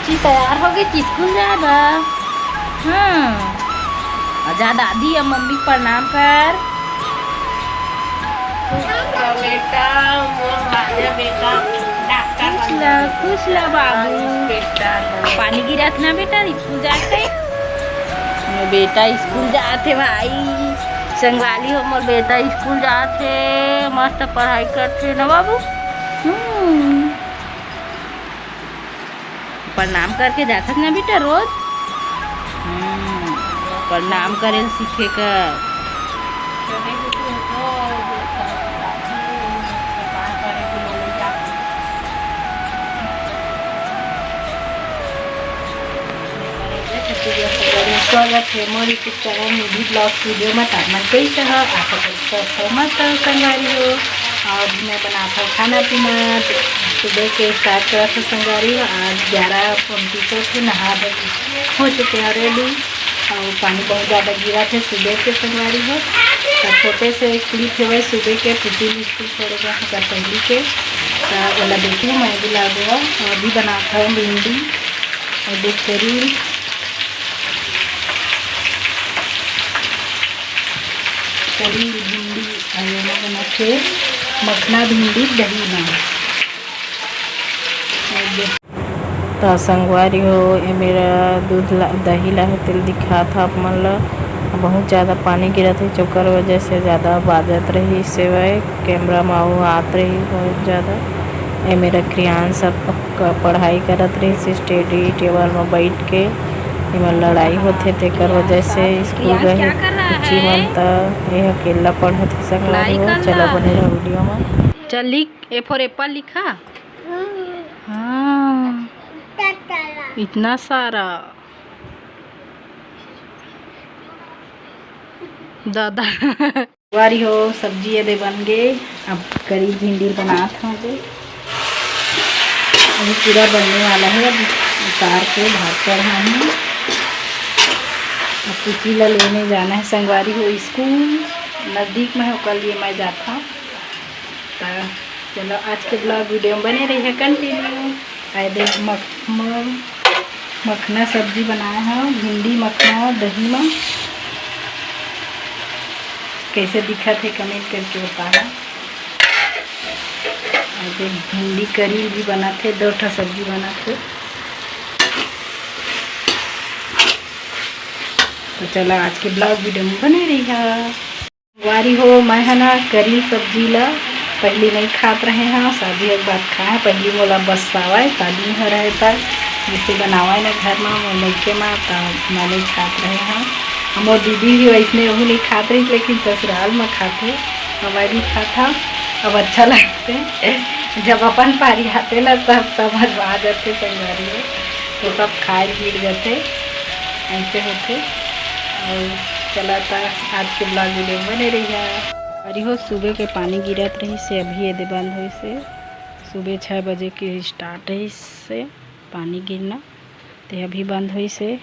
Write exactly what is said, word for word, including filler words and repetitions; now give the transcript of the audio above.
जी, तैयार हो गई थी स्कूल जाए बर। हाँ, आजा दादी या मम्मी प्रणाम कर। खुश रह बेटा, मोर राजा बेटा, डॉक्टर खुश बन ला, जा। खुश ला बाबू। बेटा, पानी गिरत ना बेटा, स्कूल जाते। मोर बेटा स्कूल जाते भाई। संगवारी हो, मोर बेटा स्कूल जाते, मस्त पढ़ाई करते ना बाबू। हम्म। प्रणाम करके जाथस ना बेटा रोज? हम्म, प्रणाम करे ल सीखे कर। स्वागत है मोर YouTube चैनल निधि ब्लॉग स्टूडियो में। त आप मन कैसे हो? आशा करत हव मस्त हो संगवारी हो। और मैं बनात हव खाना पीना। सुबह के स्टार्ट करत हव संगवारी हो। आज ग्यारह पैंतीस हो चुके, नहा धो हो चुके हैं रेडी। और पानी बहुत ज़्यादा गिरत हे सुबह के संगवारी हो। तो छोटे से एक क्लिप हे सुबह के, टिफिन स्कूल छोड़े गे ओकर पहली के। तो ओला देखिए मैं भी लागू हव। और अभी बनात हव भिंडी और देख करी करी भिंडी, और एमा बनाथे मखना भिंडी दही मा। और देख त संगवारी हो, ए मेरा दूध ला, दही ला हे तेल दिखात ह आप मन ला। बहुत ज़्यादा पानी गिरत हे, जेकर वजह से ज़्यादा बाजत रही सेवय, कैमरा मा वो आत रही बहुत ज़्यादा। ए मेरा क्रियांश सब क-, पढ़ाई करत रही स्टडी टेबल मा बैठ के। एमा लड़ाई होथे, तेकर वजह से स्कूल गए कुची मन त ये अकेला पढ़त हे संगवारी हो। चलो बने रहो वीडियो मा। चल लिख, A for apple लिखा। हाँ, इतना सारा दादा। संगवारी हो, सब्जी ये दे बन गे। अब करी भिंडी बनात हव दे। अभी पूरा बनने वाला है। अब उतार के भात चढ़ाए हव। अब कुची ला लेने जाना है संगवारी हो स्कूल, नजदीक में है, ओकर लिए मैं जात हव। त चलो आज के ब्लॉग वीडियो में बने रहिए कंटिन्यू। आए दे मख-, म-, मखना सब्जी बनाए हव, भिंडी मखना दही मा। कैसे दिखत हे कमेंट करके बताना। आए दे भिंडी करी भी बनाथे, दो ठा सब्जी बनाथे। तो चला आज के ब्लॉग वीडियो में बने रहिए। संगवारी हो, मैं ह ना करी सब्जी ला पहिली नइ खात रहे हव, शादी के बाद खाए। पहिली मोला बस आवय, शादी में रहे त जैसे बनावय ना घर मा, मोर लइके मा, त मैं नइ खात रहे हव। मोर दीदी भी वैसने, वहू नइ खात रहिस, लेकिन ससुराल मा खाथे, अब मैं भी खात हव। अब अच्छा लगथे, जब अपन पारी आथे ना, तब समझ में आ जाथे संगवारी हो, तो सब खाए गिर जाथे। ऐसे होथे। और चला त आज के ब्लॉग वीडियो में बने रहिए। अरे हो, सुबह के पानी गिरत रहिस हे, अभी एदे बंद होइस हे। सुबह छः बजे के स्टार्ट रहिस हे पानी गिरना, ते अभी बंद होइस हे।